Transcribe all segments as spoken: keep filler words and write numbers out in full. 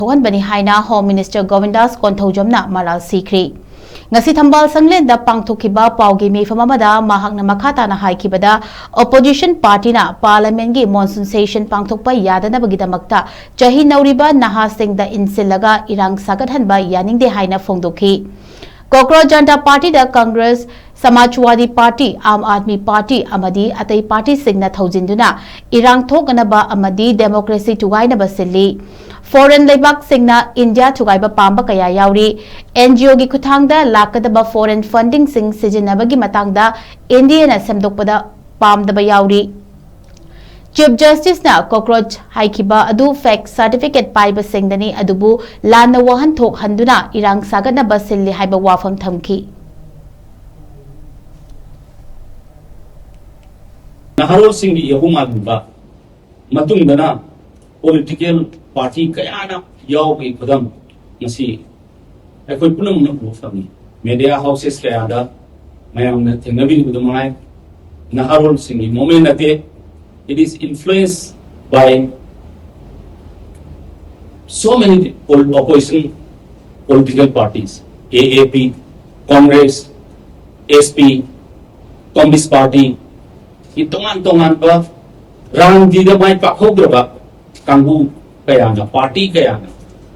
ꯊꯣꯛꯍꯟꯕꯅꯤ ꯍꯥꯏꯅ Home Minister ꯒꯣꯕꯤꯟꯗꯥꯁ ꯀꯣꯟꯊꯧꯖꯝꯅ ꯃꯔꯥꯜ ꯁꯤꯈ꯭ꯔꯤ꯫ ꯉꯁꯤ ꯊꯝꯕꯥꯜ ꯁꯪꯂꯦꯟꯗ ꯄꯥꯡꯊꯣꯛꯈꯤꯕ ꯄꯥꯎꯒꯤ ꯃꯤꯐꯝ ꯑꯃꯗ ꯃꯍꯥꯛꯅ ꯃꯈꯥ ꯇꯥꯅ ꯍꯥꯏꯈꯤꯕꯗ, opposition party ꯅ Parliament ꯒꯤ monsoon session ꯄꯥꯡꯊꯣꯛꯄ ꯌꯥꯗꯅꯕꯒꯤꯗꯃꯛꯇ ꯆꯍꯤ ꯅꯧꯔꯤꯕ ꯅꯍꯥꯁꯤꯡꯗ ꯏꯟꯁꯤꯜꯂꯒ ꯏꯔꯥꯡ ꯁꯥꯒꯠꯍꯟꯕ ꯌꯥꯅꯤꯡꯗꯦ ꯍꯥꯏꯅ ꯐꯣꯡꯗꯣꯛꯈꯤ꯫ ꯀꯣꯀ꯭ꯔꯣꯆ ꯖꯅꯇꯥ ꯄꯥꯔꯇꯤꯗ ꯀꯪꯒ꯭ꯔꯦꯁ, ꯁꯃꯥꯖꯋꯥꯗꯤ ꯄꯥꯔꯇꯤ, ꯑꯥꯝ ꯑꯥꯗꯃꯤ ꯄꯥꯔꯇꯤ ꯑꯃꯗꯤ ꯑꯇꯩ ꯄꯥꯔꯇꯤꯁꯤꯡꯅ ꯊꯧꯖꯤꯟꯗꯨꯅ ꯏꯔꯥꯡ ꯊꯣꯛꯅꯅꯕ ꯑꯃꯗꯤ democracy ꯊꯨꯒꯥꯏꯅꯕ ꯁꯤꯜꯂꯤ꯫ Foreign ꯂꯩꯕꯥꯛꯁꯤꯡꯅ ꯏꯟꯗꯤꯌꯥ ꯊꯨꯒꯥꯏꯕ ꯄꯥꯝꯕ ꯀꯌꯥ ꯌꯥꯎꯔꯤ꯫ NGO ꯒꯤ ꯈꯨꯠꯊꯥꯡꯗ ꯂꯥꯛꯀꯗꯕ foreign funding ꯁꯤꯡ ꯁꯤꯖꯤꯟꯅꯕꯒꯤ ꯃꯇꯥꯡꯗ ꯏꯟꯗꯤꯌꯥꯅ ꯁꯦꯝꯗꯣꯛꯄꯗ ꯄꯥꯝꯗꯕ ꯌꯥꯎꯔꯤ꯫ Chief Justice ꯅ ꯀꯣꯀ꯭ꯔꯣꯆ ꯍꯥꯏꯈꯤꯕ ꯑꯗꯨ fake certificate ꯄꯥꯏꯕꯁꯤꯡꯗꯅꯤ, ꯑꯗꯨꯕꯨ ꯂꯥꯟꯅ ꯋꯥꯍꯟꯊꯣꯛ ꯍꯟꯗꯨꯅ ꯏꯔꯥꯡ ꯁꯥꯒꯠꯅꯕ ꯁꯤꯜꯂꯤ ꯍꯥꯏꯕ ꯋꯥꯐꯝ ꯊꯝꯈꯤ꯫ ꯅꯍꯥꯔꯣꯜꯁꯤꯡꯒꯤ ꯌꯥꯍꯧ ꯃꯥꯟꯕ ꯃꯇꯨꯡꯗꯅ political party ꯀꯌꯥꯅ ꯌꯥꯎꯕꯒꯤ ꯈꯨꯗꯝ ꯉꯁꯤ ꯑꯩꯈꯣꯏ ꯄꯨꯝꯅꯃꯛꯅ ꯎꯕ ꯐꯪꯉꯤ꯫ Media houses ꯀꯌꯥꯗ ꯃꯌꯥꯝꯅ ꯊꯦꯡꯅꯕꯤꯔꯤꯕꯗꯨ ꯃꯉꯥꯏ, ꯅꯍꯥꯔꯣꯜꯁꯤꯡꯒꯤ movement ꯅꯠꯇꯦ, it is influenced by so many pol- opposition political parties, AAP, Congress, SP, Communist Party, ꯁꯤ ꯇꯣꯉꯥꯟ ꯇꯣꯉꯥꯟꯕ ꯔꯥꯝꯖꯤꯗ ꯃꯥꯏ ꯄꯥꯛꯍꯧꯗ꯭ꯔꯕ ꯀꯥꯡꯕꯨ ꯀꯌꯥꯅ, party ꯀꯌꯥꯅ,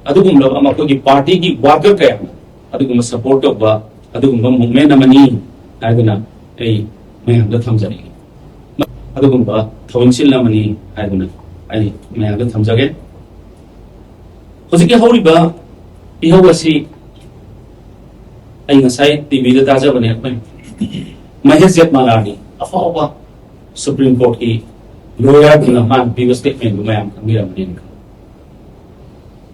ꯑꯗꯨꯒꯨꯝꯂꯕ ꯃꯈꯣꯏꯒꯤ party ꯒꯤ worker ꯀꯌꯥꯅ ꯑꯗꯨꯒꯨꯝꯕ support ꯇꯧꯕ ꯑꯗꯨꯒꯨꯝꯕ movement ꯑꯃꯅꯤ ꯍꯥꯏꯗꯨꯅ ꯑꯩ ꯃꯌꯥꯝꯗ ꯊꯝꯖꯅꯤꯡꯏ꯫ ꯑꯗꯨꯒꯨꯝꯕ ꯊꯧꯑꯣꯡꯁꯤꯜ ꯑꯃꯅꯤ ꯍꯥꯏꯗꯨꯅ ꯑꯩ ꯃꯌꯥꯝꯗ ꯊꯝꯖꯒꯦ꯫ ꯍꯧꯖꯤꯛꯀꯤ ꯍꯧꯔꯤꯕ ꯏꯍꯧ ꯑꯁꯤ ꯑꯩ ꯉꯁꯥꯏ TV ꯗ ꯇꯥꯖꯕꯅꯦ, ꯑꯩꯈꯣꯏ ꯃꯍꯦꯁ ꯖꯦꯠꯃꯂꯥꯅꯤ, ꯑꯐꯥꯎꯕ Supreme Court ꯀꯤ lawyer ꯗꯨꯅ ꯃꯥꯅ ꯄꯤꯕ statement ꯗꯨ ꯃꯌꯥꯝ ꯈꯪꯕꯤꯔꯝꯒꯅꯤ꯫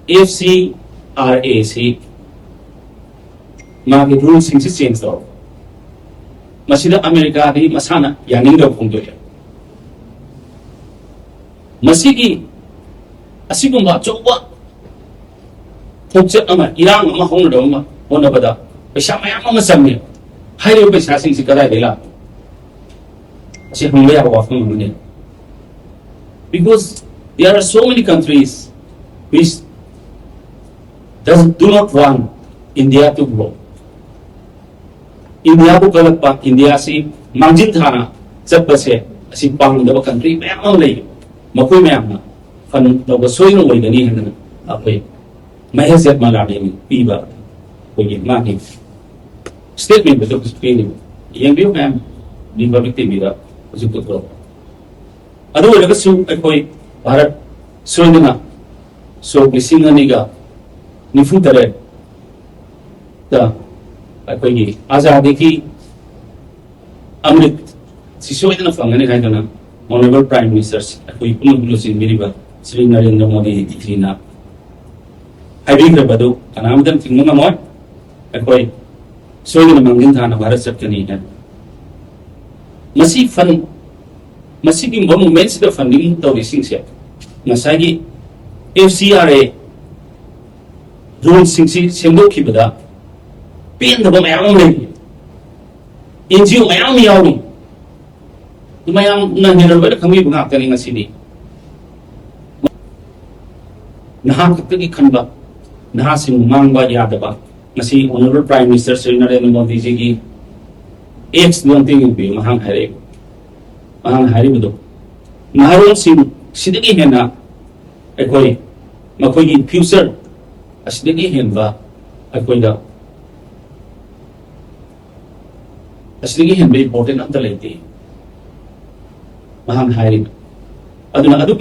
FCRA ꯁꯤ ꯃꯥꯒꯤ rule ꯁꯤꯡꯁꯤ change ꯇꯧꯔꯕ꯫ ꯃꯁꯤꯗ ꯑꯃꯦꯔꯤꯀꯥꯗꯤ ꯃꯁꯥꯅ ꯌꯥꯅꯤꯡꯗꯕ ꯐꯣꯡꯗꯣꯛꯑꯦ꯫ ꯃꯁꯤꯒꯤ ꯑꯁꯤꯒꯨꯝꯕ ꯑꯆꯧꯕ ꯈꯣꯡꯆꯠ ꯑꯃ, ꯏꯔꯥꯡ ꯑꯃ ꯍꯧꯅꯅꯕ ꯑꯃ ꯍꯣꯠꯅꯕꯗ ꯄꯩꯁꯥ ꯃꯌꯥꯝ ꯑꯃ ꯆꯪꯉꯦ꯫ ꯍꯥꯏꯔꯤꯕ ꯄꯩꯁꯥꯁꯤꯡꯁꯤ ꯀꯗꯥꯏꯗꯒꯤ ꯂꯥꯛꯄ? ꯑꯁꯤ ꯍꯪꯕ ꯌꯥꯕ ꯋꯥꯐꯝ ꯑꯃꯅꯤ꯫ Because there are so many countries which does, do not want India to grow. ꯏꯟꯗꯤꯌꯥꯕꯨ ꯀꯜꯂꯛꯄ, ꯏꯟꯗꯤꯌꯥꯁꯤ ꯃꯥꯡꯖꯤꯟ ꯊꯥꯅ ꯆꯠꯄꯁꯦ ꯑꯁꯤ ꯄꯥꯝꯗꯕ ꯀꯟꯇ꯭ꯔꯤ ꯃꯌꯥꯝ ꯑꯃ ꯂꯩ꯫ ꯃꯈꯣꯏ ꯃꯌꯥꯝꯅ ꯐꯟ ꯂꯧꯕ ꯁꯣꯏꯗꯅ ꯑꯣꯏꯒꯅꯤ ꯍꯥꯏꯗꯅ ꯑꯩꯈꯣꯏ ꯃꯍꯦꯁ ꯖꯦꯠꯃꯂꯥꯅ ꯄꯤꯕ ꯑꯩꯈꯣꯏꯒꯤ ꯃꯥꯒꯤ ꯁ꯭ꯇꯦꯠꯃꯦꯟꯗꯨꯗ ꯄꯤꯔꯤꯕ꯫ ꯌꯦꯡꯕꯤꯌꯨ ꯃꯌꯥꯝ, ꯔꯤꯄꯕ꯭ꯂꯤꯛ ꯇꯤꯚꯤꯗ ꯍꯧꯖꯤꯛ ꯄꯨꯊꯣꯔꯛꯄ꯫ ꯑꯗꯨ ꯑꯣꯏꯔꯒꯁꯨ ꯑꯩꯈꯣꯏ ꯚꯥꯔꯠ ꯁꯣꯏꯗꯅ ꯁꯣꯛ ꯂꯤꯁꯤꯡ ꯑꯅꯤꯒ ꯅꯤꯐꯨ ꯇꯔꯦꯠꯇ ꯑꯩꯈꯣꯏꯒꯤ ꯑꯖꯥꯗꯤꯒꯤ ꯑꯃ꯭ꯔꯤꯠ ꯁꯤ ꯁꯣꯏꯗꯅ ꯐꯪꯒꯅꯤ ꯍꯥꯏꯗꯅ Honourable Prime Minister ꯑꯩꯈꯣꯏ ꯄꯨꯟꯅ ꯂꯨꯆꯤꯡꯕꯤꯔꯤꯕ ꯁ꯭ꯔꯤ ꯅꯔꯦꯟꯗ꯭ꯔ ꯃꯣꯗꯤꯖꯤꯅ ꯍꯥꯏꯕꯤꯈ꯭ꯔꯕꯗꯨ ꯀꯅꯥꯝꯇꯅ ꯊꯤꯡꯕ ꯉꯝꯃꯣꯏ꯫ ꯑꯩꯈꯣꯏ ꯁꯣꯏꯗꯅ ꯃꯥꯡꯖꯤꯟ ꯊꯥꯅ ꯚꯥꯔꯠ ꯆꯠꯀꯅꯤ ꯍꯥꯏꯅ꯫ ꯃꯁꯤ ꯐꯟ, ꯃꯁꯤꯒꯨꯝꯕ ꯃꯨꯚꯃꯦꯟꯁꯤꯗ ꯐꯟꯗꯤꯡ ꯇꯧꯔꯤꯁꯤꯡꯁꯦ ꯉꯁꯥꯏꯒꯤ F C R A ꯔꯨꯜꯁꯤꯡꯁꯤ ꯁꯦꯝꯗꯣꯛꯈꯤꯕꯗ ꯄꯦꯟꯗꯕ ꯃꯌꯥꯝ ꯑꯃ ꯂꯩꯔꯤ꯫ ꯑꯦꯟ ꯖꯤ ꯑꯣ ꯃꯌꯥꯝ ꯑꯃ ꯌꯥꯎꯔꯤ꯫ ꯃꯌꯥꯝꯅ ꯍꯦꯟꯅ ꯂꯣꯏꯅ ꯈꯪꯕꯤꯕ ꯉꯥꯛꯇꯅꯤ ꯉꯁꯤꯗꯤ꯫ ꯅꯍꯥ ꯈꯛꯇꯒꯤ ꯈꯟꯕ, ꯅꯍꯥꯁꯤꯡ ꯃꯥꯡꯕ ꯌꯥꯗꯕ꯫ ꯉꯁꯤ Honourable Prime Minister Shri Narendra ꯃꯣꯗꯤꯖꯤꯒꯤ ꯑꯦꯛꯁꯇꯨ ꯑꯝꯇ ꯌꯦꯡꯕꯤꯌꯨ, ꯃꯍꯥꯛ ꯍꯥꯏꯔꯛꯏ, ꯃꯍꯥꯛꯅ ꯍꯥꯏꯔꯤꯕꯗꯣ꯫ ꯅꯍꯥꯔꯣꯜꯁꯤꯡ ꯁꯤꯗꯒꯤ ꯍꯦꯟꯅ ꯑꯩꯈꯣꯏ ꯃꯈꯣꯏꯒꯤ ꯐ꯭ꯌꯨꯆꯔ ꯑꯁꯤꯗꯒꯤ ꯍꯦꯟꯕ ꯑꯩꯈꯣꯏꯗ ꯑꯁꯤꯗꯒꯤ ꯍꯦꯟꯕ ꯏꯝꯄꯣꯔꯇꯦꯟ ꯑꯝꯇ ꯂꯩꯇꯦ, ꯃꯍꯥꯛꯅ ꯍꯥꯏꯔꯤꯕ꯫ ꯑꯗꯨꯅ ꯑꯗꯨ